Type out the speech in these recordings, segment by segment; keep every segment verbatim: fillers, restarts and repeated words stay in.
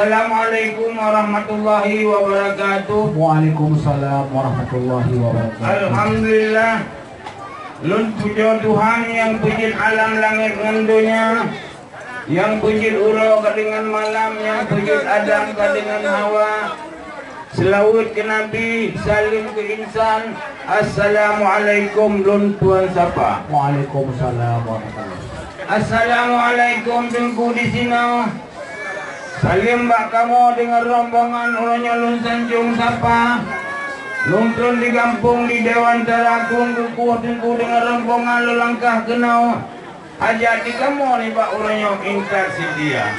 Assalamualaikum warahmatullahi wabarakatuh. Waalaikumsalam warahmatullahi wabarakatuh. Alhamdulillah. Lôn pujoe Tuhan nyang peujeuet alam langét ngon donya, nyang peujeuet uroe ka deungon malam, nyang peujeuet Adam ka deungon Hawa. Seulaweuet keu Nabi, saleuem keu insan. Assalamualaikum lôn tuan sapa. Waalaikumsalam warahmatullahi. Assalamualaikum teungku di sinoe. Saleuem bak kamoe deungon rombongan uroe nyoe lôn sanjong sapa. Lôn tron di gampông di Dewan Tara Krueng Dukuh teungku deungon rombongan lôn langkah keunoe. Hajat di kamoe nibak uroe nyoe intat seutia.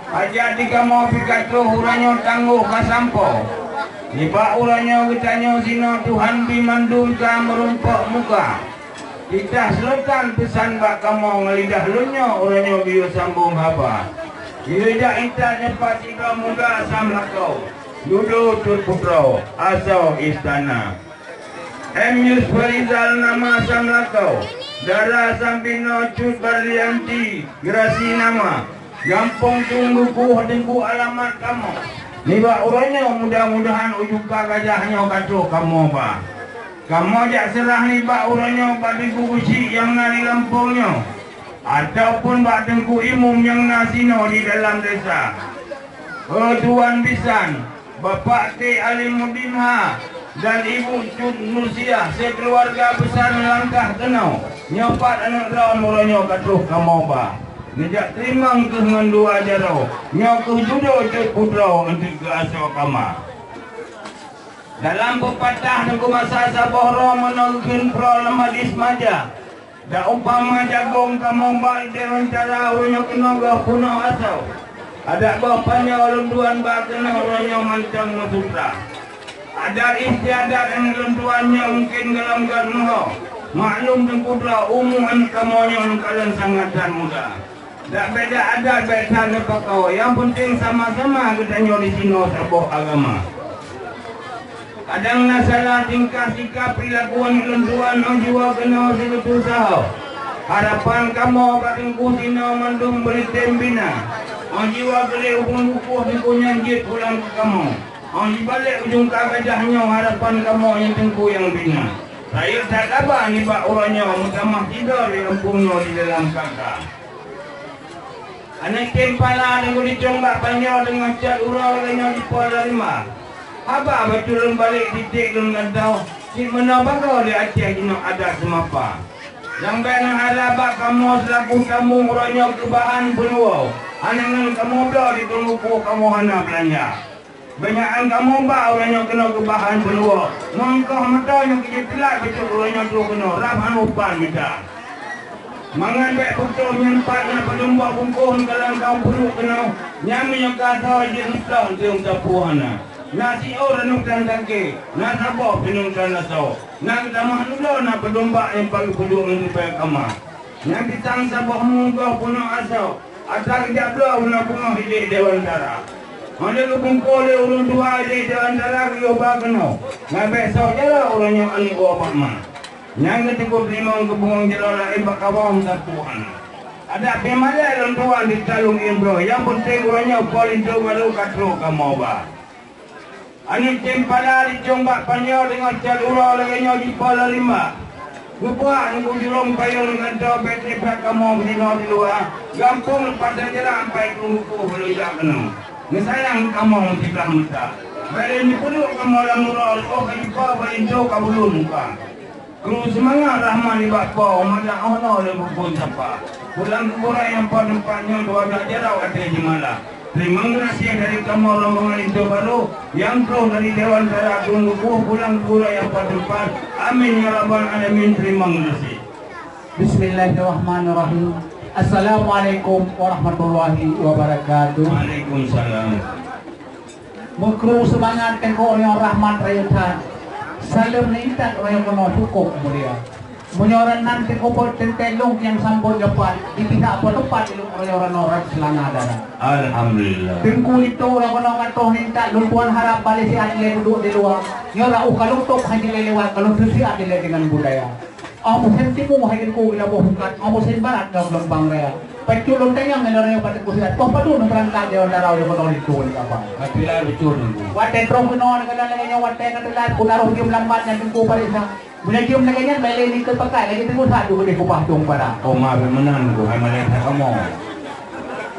Hajat di kamoe pih ka troh uroe nyoe tanggôh ka sampoe. Nibak uroe nyoe geutanyoe sinoe Tuhan bri mandum ka meurumpok muka. Titah seulotan peusan bak kamoe ngon lidah lôn nyoe uroe nyoe geuyue sambong haba. Geuyue jak intat nyoe pat sidroe muda asam lakoe, dudoe cut putroe asoe istana. M Yusuf Rizal nama asam lakoe, dara asam binoe cut Barlianti Gerasi nama. Gampông Krueng Dukuh teungku alamat kamoe. Nibak uroe nyoe mudah-mudahan ujong ka gajah nyoe ka troh kamoe ba. Kamoe jak seurah nibak uroe nyoe bak Teungku Geuchik nyang na di gampông nyoe, ataupun bak Teungku Imum nyang na sinoe di dalam desa. Oh tuan bisan, Bapak T Alimuddin H dan Ibu Cut Nursiah sekeuluwarga beusar langkah keunoe. Nyoe pat aneuk droe uroe nyoe ka troh kamoe ba. Neujak teurimong keuh ngon dua jaroe. Nyoe keuh dudoe cut putroe eunteuk keu asoe kama. Dalam peupatah teungku masa saboh droe meunoe geukheun proe lam hadis maja, dak umpama jagong kamoe ba idéh cara uroe nyoe keunoe goh peunoh asoe. Adak goh panyöt lôn tuan ba keunoe uroe nyoe mantong meusutra. Adat istiadat nyang lôn tuan nyoe mungken gohlom göt meuho. Maklum teungku droe umu aneuk kamoe nyoe lôn kalon sangat that muda. Dak beda adat, beda neupako, nyang peunteng sama-sama geutanyoe disinoe saboh agama. Kadang na salah tingkah sikap perilaku aneuk lôn tuan, oh jiwoe keunoe sibeutôi saho. Harapan kamoe bak teungku sinoe mandum beuritém bina. Oh jiwoe keu lé ubon bukoh teungku nyan jeuet pulang keu kamoe. Oh jibalek ujong ka gajah nyoe harapan kamoe nyang teungku nyang bina. Rayeuk that haba nibak uroe nyoe meutamah tidoe di gampông nyoe di dalam kaka. Aneuk tem pala deungon licong bak panjoe deungon cat uroe lagée nyoe jipo lam rimba. Haba bacut lôn balek titek lôn gantoe, cit meunoe bagoe di Aceh jinoe adat seumapa. Nyang bék neuharab bak kamoe seulaku tamu uroe nyoe keu bahan peunuwoe, hana ngon kamoe bloe di teungku kamoe hana beulanja. Beunyakan kamoe ba uroe nyoe keunoe keu bahan peunuwoe. Mongkoh meutoe nyoe keu jiteulat bacut uroe nyoe troh keunoe rab hana upan mita. Mangat bék putôh nyan pat na padum boh bungkôh neukalon kamoe peuduek keunoe. Nyan meunyoe ka soe jeuet meuplôh teueng sapeue hana. Na siôh ranub tan tangke, na saboh pineung tan asoe. Na geutamah dudoe na padum bak nyang pageuh peuduek ngon ribée kama. Nyang pisang saboh mu goh peunoh asoe. Atra geujak bloe u na beungoh idéh Dewan Tara. Ngon lheueh geubungkôh lé ureuëng tuha idéh Dewan Tara geuyue ba keunoe. Ngon bék soe jaroe uroe nyoe aneuk woe bak ma. Nyang geuteupeu teurimong keu bungöng jaroe laén bak kamoe meusapeue hana. Adak pih malée lôn tuan di talong ié brôh, nyang peunteng uroe nyoe po linto barô ka trok kamoe ba. Aneuk tem pala licong bak panyoe deungon cat uroe lagée nyoe jipo lam rimba. Geubuak ngon jurông payong gantoe bék trép that kamoe meudinoe di luwa, gampông leupah dan jalan ampai keu buku beuleuja keunoe. Neusayang kamoe siblah meuta. Bék lé neupeuduek kamoe lam uroe, oh ka jipo bak linto ka buleuen muka. Kru seumangat rahmat nibak Po, mada oh noe lé bukon sapa. Pulang keu gurée nyang po teumpat nyoe dua blah jaroe até jeumala. Teurimong geunaséh dari kamoe rombongan linto barô nyang troh dari Dewan Tara Krueng Dukuh pulang keu gurée nyang po teumpat. Amin ya rabbal alamin, teurimong geunaséh. Bismillahirrahmanirrahim. Assalamualaikum warahmatullahi wabarakatuh. Waalaikumsalam. Meukru seumangat teungku nyoe rahmat rayeuk that. Saleuem ngon intat rayeuk keunoe cukôp mulia. Meunyoe ran nan teungku peuet teuntée lôn nyang sambot nyoe pat, di pihak po teumpat ilôn rayeuk ranoe rat seulana dara. Alhamdulillah. Teungku itu rayeuk keunoe ka troh ngon intat lôn tuan harab balée siat ilée duduek di luwa. Nyoe rauh ka lôn tôb hai jilée liwat ka lôn teusiat ilée deungon budaya. Oh musém timu hai teungku ilaboh bukat, oh musém barat nyoe geulumbang raya. Pacut lôn tanyong ngon lôn nyoe patéh kusiat. Poh padum neurangkat di antara ureueng keunoe itu di kapal. Ka teulat beutôi Teungku. Watèe troh keunoe nyoe kadang lagèe nyoe watèe ka teulat, ku taroh jeuem lambat nyan Teungku paréksa. Bila jeuem lagèe nyan, bèk lé likot pakat, lagèe Teungku sadu keudeh kupah tueng para. Oh, ma meunan Teungku, hai malaikat kamoe.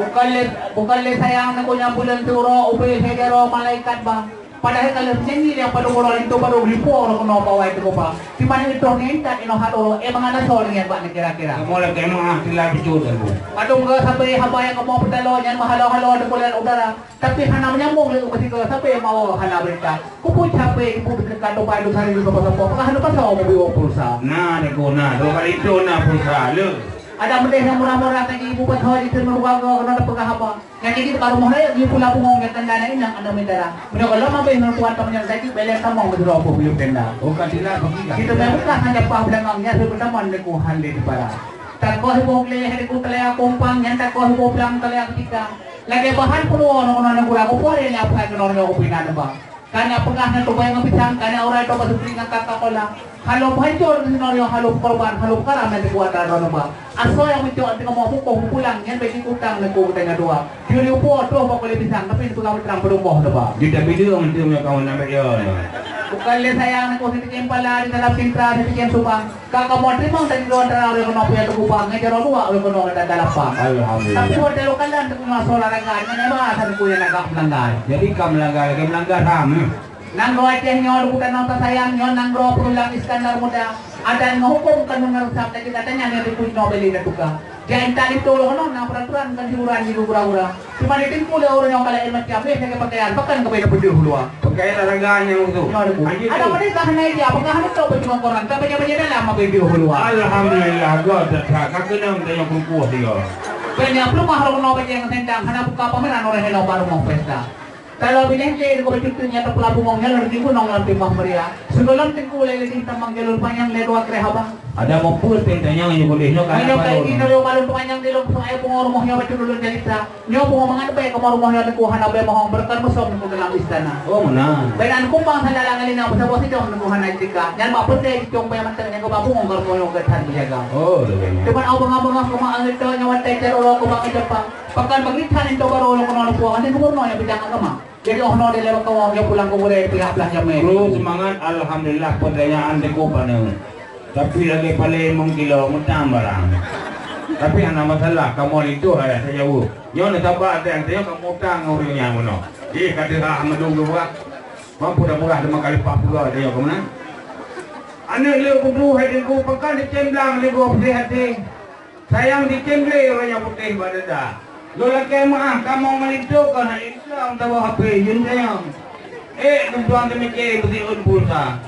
Bukon lé, bukon lé sayang Teungku nyang buleuen siuroe, ubé lhèe jaroe malaikat ba. Padahai ka lheueh nyan ngieng padum uroe linto barô geuripo ureueng keunoe bak awai teugoba. Siman itôh nyan intat inoe hat uroe, eh, mangat asoe nyan bak neukira-kira. Kamoe lakèe meu'ah teulat beutôi Teungku. Padum goe sabe haba nyang kamoe peutaloe nyan meuhalo-halo teukulat udara. Tapi hana meunyampông lé ubé sigoe sabe mawö hana beurita. Keupeue sabe ibu teuka tubai dusari di sopo-sopo, peugah hana pasoe meubiwöng pulsa. Na Teungku, na. Dua kali itu na pulsa, le. Adak meudeh nyang murah-murah lagèe ibu pasoe jiteun meuruga goe keunoe tapeugah haba. Nyang jijak bak rumoh rakyat, jipula bungong nyang tanda na inong aneuk meudaram. Meunyoe gohlom abéh ngon tuan tamong nyang sajik, bèk lé tamong meusidroe peuh piôh tenda. Oh, ka teulat bagi ka. Kita meubuka hana pah beulangong, nyan seubeutaman Teungku han lé dipara. Takoh boh gleh Teungku teulia kumpang, nyan takoh boh blang teulia keutika. Lagèe bahan peuruwoe ngon aneuk gura kupoh lé nyan peuhan keunoe nyoe ubé na neuba. Ka na peugah na tubai ngon pisang, ka na urai toh basutri ngon Coca-Cola. Halo peuhancor di sinoe nyoe, halo peukorban, halo peukaram nyang teukuat dalam droeneuh ba. Asoe nyang meucok teungoh meupukoh meupulang, nyan bagi utang Teungku geutanyoe dua. Juri upo troh bak kulét pisang, tapi neupeugah meutrang peurumoh neuba. Di tapi dia meuntang meunyoe kawan nambah ya. Bukon lé sayang Teungku sitikem pala di dalam sintra sitikem subang. Ka kamoe teurimong dari dua antara ureueng keunoe pih teukuba, ngon jaroe dua ureueng keunoe dan dalam pang. Alhamdulillah. Tapi watèe lôn kalon Teungku ngon asoe olahraga, nyan hebat asai Teungku nyang agak meulanggar. Jadi ka meulanggar, lagèe meulanggar ham, eh? Nanggroe Aceh nyoe, Teungku tanoh tasayang, nyoe nanggroe Peurulang Iskandar Muda. Adat ngon hukôm ka neureusam, tapi gata nyan nyang dipeunoh bèk lé tatuka. Di antara itu lôn nyoe na peraturan kon hiburan di gura-gura. Cuma di Teungku lé ureueng nyang kalon ilmu tiam lé lagèe pakaian, pakon keubiet peudeuh luwa. Pakaian olahraga nyang tu. Nyoe Teungku. Anjing tu. Ada mereka hana idea, apakah hana tahu baju koran, tapi baju dalam apa idea luwa. Alhamdulillah, God dah ka keunong tanya kukuh dia. Banyak rumah orang nak baju yang sendang, hana buka pameran orang yang baru mau pesta. Kalau binéh lé Teungku bacut nyan tapula bungong nyan laju gunong lam timah meuria. Sigohlom Teungku lé leudeh tamong jalur panyang lé dua kreh abang. Ada meupeue teuntanyang nyoe boleh nyoe ka. Nyoe ka ini nyoe balon panyang di lôn soe bungong rumoh nyoe bacut ulôn cerita. Nyoe bungong mangat bèe kamoe rumoh nyoe Teungku hana bèe mohong beureukat meusom Teungku dalam istana. Oh, meunan. Bèe nan kumbang sandala ngon inong peusaboh sidong Teungku hana jika. Nyan bak peuté jicong bèe mantong nyang keuba bungong ka rumoh nyoe geutan beujaga. Oh, lagèe nyan. Cuman au beungoh-beungoh keumah angeut nyoe watèe jar uroe keuba keu Jepang. Pakon bagi that linto barô nyang keunoe neupuwoe, hana gubunur nyang bidang agama. Jadi, oh noe dilèe bak kawang, nyoe pulang keu gurèe pihak blah jamèe. Bro, seumangat, alhamdulillah, peurtanyaan Teungku paneuk. Tapi lagèe paleng meukiloe, meutang barang. Tapi hana masalah, kamoe linto hana tajaweueb. Nyoe neusaba teuh, teuh kamoe utang ngon ureueng nyan bunoe. Ih, ka teuhah meudong dua. Mampu dah murah lima kali empat puluh, ada nyoe keumeunang. Aneuk lé kubu hai Teungku, pakon dicemblang lé gob hati. Sayang dicemble ureueng nyang putéh bak dada. Lôn lakèe meu'ah, kamoe ngon linto kon hana Islam saboh H P, jeuem sayang. Ék, tuan teumiké beusiôn pulsa.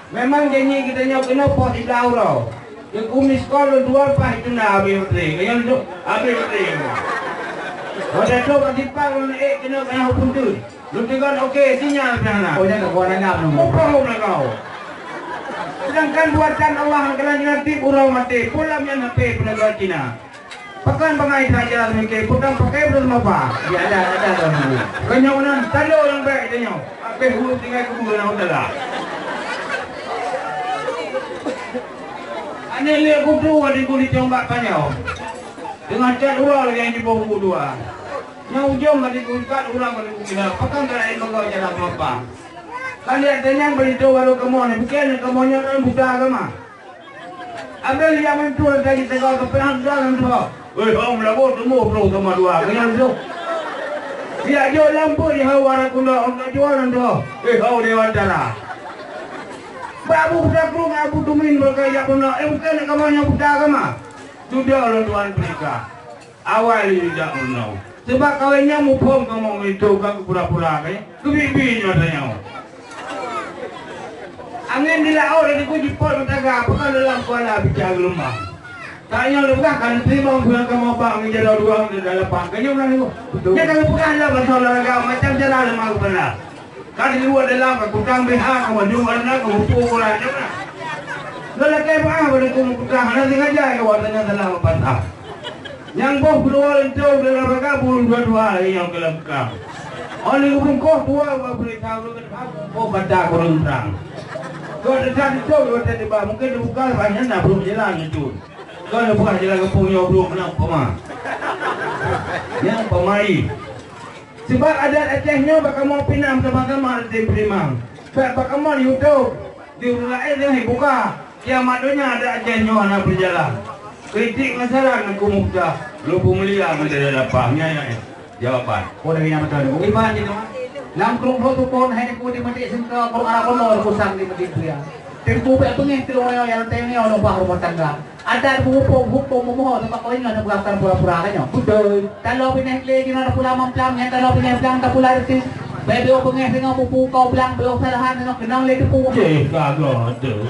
Memang janji geutanyoe keunoe poh siblaih uroe. Teungku miss call lôn dua paih tunda habéh baterai. Keunoe lôn habéh baterai. Watèe trôk bak simpang lôn ék keunoe keunoe phôn teuk. Lôn teugon, oke, sinyal pih hana. Oh, nyan ka kuat nangap nyoe. Muphom lah kau. Sedangkan buatan Allah nyang keunan jilatip uroe maté, peue lam nyan H P peuneugöt Cina. Pakon bangai that jalan mike, peudong pakai beudong mapa. Ya, ada, ada, ada. Keunyong nan, talo nyang bèk tanyoe. Habéh ureueng tinggai kubu na utara. Aneuk lé kubu di guli combak tanyoe. Teungoh cat uroe lagèe jiboh buku dua. Nyang ujong ka diungkat, urang ka diungkat. Pakon ka laén meugoe jalan peulapa. Ka lihat tanyong beulinto barô kamoe nyan, pike nyan kamoe nyoe ngon buta agama. Abel liak meulinto lagèe teugah keupeue han jalan tuha. Weh, hong labo teumoh ploh sama dua. Keunyang tu. Liak jok lampu di hawa rakunda, hong ka jual nyan tuha. Weh, hong Dewan Tara. Bak Abu Buta Krueng, Abu Tumin, berkaya pun. Eh, bukan kamoe nyan buta agama. Sudah lôn tuan perintah. Awai lé jak meurunoe. Sabab kawén nyan muphom kamoe ngon linto ka geupura-pura, ka nyan geubi-bi nyoe tanyoe. Angén di laôt laju jipot meusaga, pakon dalam kuala bica geulumbang. Tanyoe leubeh ka neuteurimong bulan kamoe bak ngon jaroe dua ngon dalapan. Ka nyoe meunan. Betul. Nyan ka geupeugah lom masa olahraga macam cara lemah kepala. Ka di luwa dalam ka kutang B H, ka maju warna, ka mupu ukuran. Lelaki apa ah, pada ku mukutang, hana sengaja ka warnanya salah mepatah. Nyang boh keudua leuncong dalam raga burung dua-dua nyang keulang-keulang. Oli geupeungkoh dua, dua puluh tahun leukeut, boh bata kureueng trang. Kau tetap dicok, dua tadi bah, mungkin dibuka, banyak nak belum jalan itu. Kau dah buka jalan kampung nyoe belum menang, koma. Nyang peumayi. Sebab adat Aceh nyoe bak kamoe pinang sama-sama até peutimang. Bak, bak kamoe di YouTube, di ureueng laén nyoe buka. Kiamat donya adat Aceh nyoe hana beujalan. Kritik ngon saran Teungku Muftah, lôn peumulia ngon dada lapah. Nyan, nyan, jawaban. Oh, dari nama tuan. Iban di tuan. Lam grup dua tu pun hai ku di medik sengka Quran Abdullah kusang di medik dia. Teungku bèk beungèh keu ureueng nyang teunyong lumpah rumoh tangga. Adat huköm-huköm meumeuho teuma keu ingat bukan pura-pura kan nyoe. Beutôi. Taloe binéh lé jinoe tapula mamplam, nyang taloe binéh blang tapula reuteuh. Bèk beungèh singoh bupu kau blang, beungèh salahan singoh keunong lé teupeu. Ceh, gaga tu.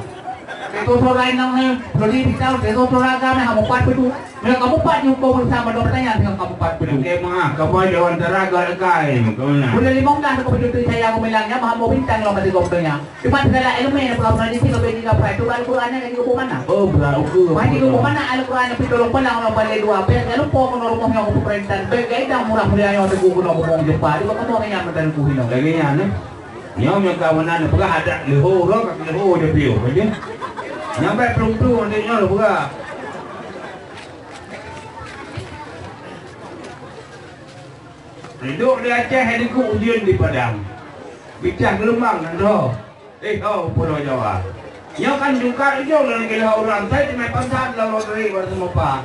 Itu surai nang ni, beli pisau, itu surai agam ni, kamu pat betul. Bila kamu pat ni hukum bersama dua pertanyaan dengan kamu pat betul. Oke, maaf, kamu ada antara agak lekai, kamu nak. Boleh lima belas aku betul saya aku bilang ya, maha mau bintang lo mati kau tanya. Cuma segala ilmu yang pernah pernah di sini lebih tiga puluh itu Al-Quran yang juga mana? Oh, berat ukur. Mati ke mana Al-Quran yang pitulung palang orang balik dua, biar jangan lupa kalau rumah yang aku perintah, biar gaya dah murah mulia yang aku guna ngomong jumpa. Di bawah kamu yang mendan kuhino. Lagi yang ni. Nyoe meunyoe ka meunan peugah adat leuho uroe ka leuho jeuet piôh, ka jeuet. Nyang bèk plueng-plueng nyoe lôn peugah. Reudôk di Aceh, hai Teungku, ujeuen di Padang. Bicah geuleumang nan droe. Eh, ho, Pulo Jawa. Nyoe kan jungkat ujong lôn keu lheueh ureueng sai teumé pansan lôn lôn teurik bak seumeupah.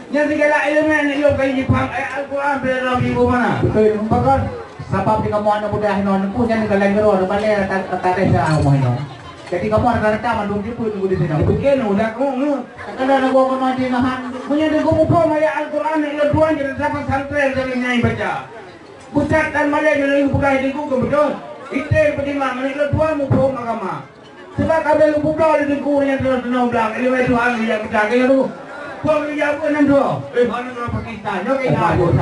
Nyan sigala ileumèe nyoe lôn ka jipaham ayat Al-Quran bak lôn ibu mana. Beutôi, pakon? Sabab di kamoe aneuk muda hinoe neupue nyan ka laén keudroe, neubalèe rata-rata desa rumoh hinoe. Jadi kamoe rata-rata mandum jipeuet nunggu di sinoe. Dipikir nyoe udah keuneuk. Kadang nunggu keunoe jinoe han. Meunyoe teungku muphom ayat Al-Quran nyoe lôn tuan jadi sapat santrén jadi nyang baca. Pusat dan malèe nyoe lagèe bukai di Teungku, beutôi? Item peutimang, aneuk lôn tuan muphom agama. Sebab ka bèk lôn peubloe lé Teungku nyang teunoe-teunoe blang, ileumèe Tuhan nyang peucaya keu lôn. Phon lôn jak beuet nan droe. Eh, hana droe Pakistan, nyoe ka ijak beuet.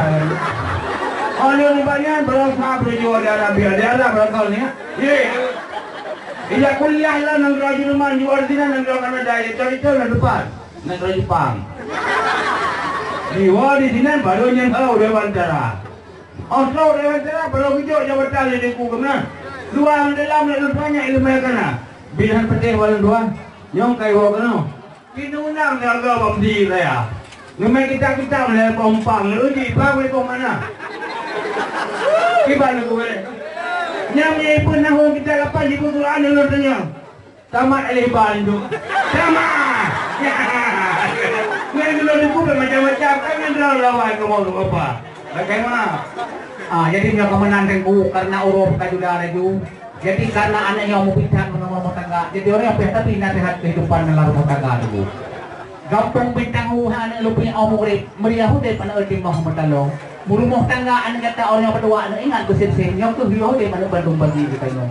Oh, lôn nibak nyan, beurangkat beureujoe di Arabia, di Arab beurangkat ni, ya? Ye. Ijak kuliah lah nan droe Jerman, jual sinan nan droe Kanada, ya, cari tahu nan depan. Nan droe Jepang. Jiwoe di sinan, baru nyan, oh, udah wawancara. Oh, trok lewat jalan, padahai geujok jabatan lé Teungku keunan. Luwa ngon dalam lé lôn tanya ileumèe kana. Bihan peudeh waleueng dua. Nyoe kai woe keunoe. Pinunang jaga bak meuseujid raya. Ngeumè kitab-kitab lé pompang lé uji bang lé poh mana. Kiban lé kuweh. Nyang nyan ipeue nahung kitab lapan jipeue Quran lé lôn tanya. Tamat alif ba nyoe. Tamat. Nyan dulu buku macam-macam kan nyan dalam lawan kamu apa. Bagaimana? Ah, jadi nyoe kemenangan Teungku karena uroe ka juda laju. Jadi karena aneuk nyoe meubisan meunurot rumah tangga. Jadi orang yang tapi nasihat kehidupan dalam rumah tangga dulu. Gampông Bintang Hu hai aneuk lôn piôh oh mugrib, meuria udép aneuk timoh meutalong. Meurumoh tangga aneuk gata, oh nyoe padua aneuk ingat beusem-sem, nyoe keuh yoh udép aneuk bandum bagi geutanyoe.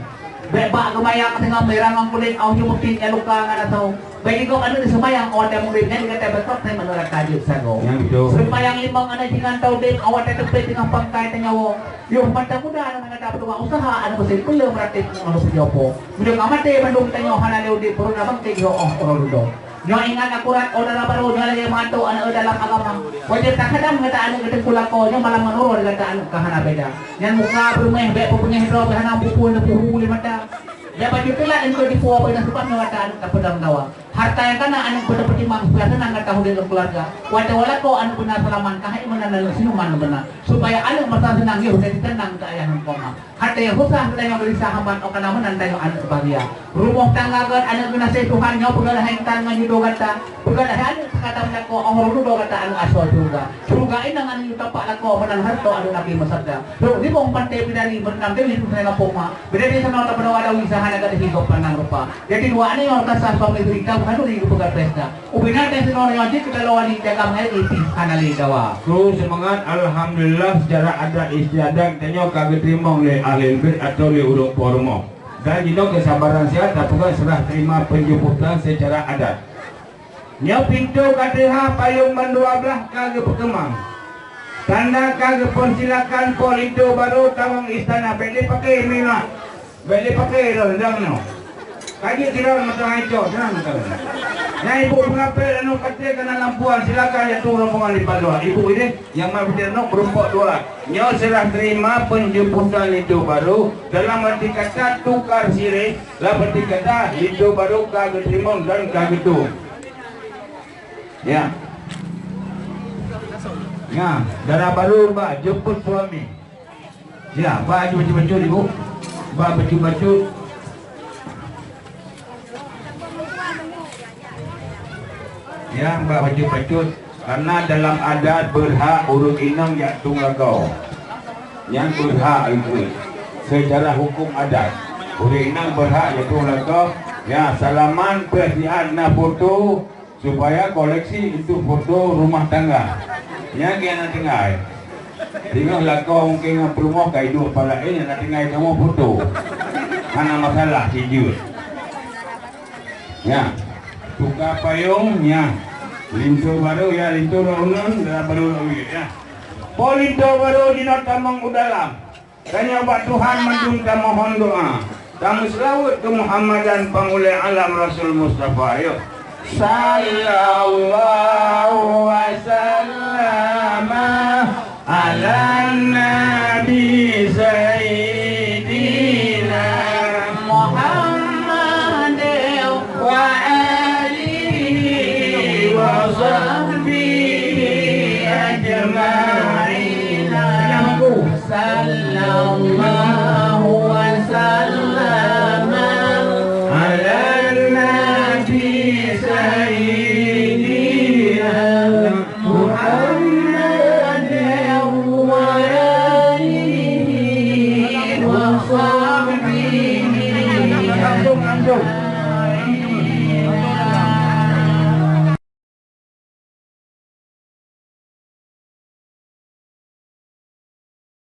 Bèk bak geumayang teungoh mirah ngon kulét, oh nyoe meukin nyang luka ngon asoe. Bèk jigok aneuk diseumayang, oh watèe mugrib nyan gata beukok tem aneuk raka jeuet sagoe. Nyan beutôi. Seumayang limong aneuk jingan taudép, oh watèe teupet teungoh pangkai tanyawoe. Yoh mata muda aneuk gata padua usaha aneuk beusem peuleueh meuratéb ngon lôn peujoe po. Meunyoe ka maté bandum tanyoe hana lé udép, peureunoe bangké jih oh uroe dudoe. Nyoe ingat akurat, oh dara barô, nyoe lagèe meuatoe aneuk dalam agama. Wajéb takhadam gata aneuk keu teungku lakoe, nyoe malam ngon uroe gata aneuk ka hana beda. Nyan muka beureuméh, bèk peubeungéh droe, bèk hana peuphon neupeuhu lé mata. Bèk baju teulat engkau jipuwoe, bèk na seubab nyoe gata aneuk tapeudong dawa. Harta nyang kana aneuk beutapeutimang, supaya seunang gata udép lam keuluwarga. Watèe woe lakoe aneuk beuna seulamat, ka hai meunan aneuk siuman beuna. Supaya aneuk meusa seunang, yoh jadi teunang keu ayah ngon koma. Até susah tanyoe geulisah, hamat oh kana meunan tanyoe aneuk bahagia. Rumoh tangga geuh aneuk geunaséh Tuhan nyoe, peugah hai intan ngon judo gata. Peugah hai aneuk kata meulakoe, oh rudo gata aneuk asoe syeuruga. Syeuruga inong aneuk yue tapak lakoe, meunan hareuta aneuk Nabi meusabda. Lhok limong panté bidari, meureunam deungon sungai Lapong ma. Bidari sanoe tapeudawa dawi, sahana gadôh hi gob pandang rupa. Jadi dua aneuk nyoe kasah suami isteri, ka khanuri geupeugah pesta. Ubena teuh sinoe nyoe jeuet keu taloe wali, jaga meuhai ipi hana lé dawa. Kru seumangat, alhamdulillah, secara adat istiadat tanyoe ka geuteurimong lé ahli bait atau lé ureueng po rumoh. Dan jinoe keusabaran siat tapeugah serah terima penjemputan secara adat. Nyoe pintoe ka teuhah, payong ban dua blaih ka geupeukeumang. Tanda ka geupeusilakan po linto barô tamong istana, bèk lé paké mimah. Bèk lé paké lôn dang nyoe. Ka jeuet sidroe meutuah hai cok, seunang meutuah. Nyang ibu peungapét aneuk paté keunan lampuan, silakan jak tueng rombongan di Palua. Ibu ideh nyang mat putih aneuk beurumpok dua. Nyoe serah terima penjemputan linto barô, dalam arti kata tukar sirih, lam arti kata linto barô ka geuteurimong dan ka geutueng. Ya. Ya, dara barô, Mbak, jemput suami. Ya, Mbak, aju bacut-bacut, Ibu. Mbak, bacut-bacut. Ya, Mbak, bacut-bacut. Karena dalam adat berhak ureueng inong jak tueng lakoe. Nyan berhak itu. Secara hukum adat, ureueng inong berhak jak tueng lakoe. Ya, salaman peusiat na foto, supaya koleksi untuk foto rumah tangga. Nyan keuh na tinggai. Singoh lakoe mungken ngon peurumoh ka iduek pala, eh, na tinggai kamoe foto. Hana masalah, sijeuet. Ya. Tuka payong, ya. Linto barô, ya, linto lôn uneun, dara barô lôn uyeue, ya. Po linto barô jinoe tamong u dalam. Tanyoe bak Tuhan mandum tamohon doa. Tameuseulaweuet keu Muhammad dan Pangulèe Alam Rasul Mustafa, yuk. Sallallahu wa sallama ala nabi sayyidina Muhammad wa alihi wa sahbihi ajma'in. Sallallahu wa sallama ala nabi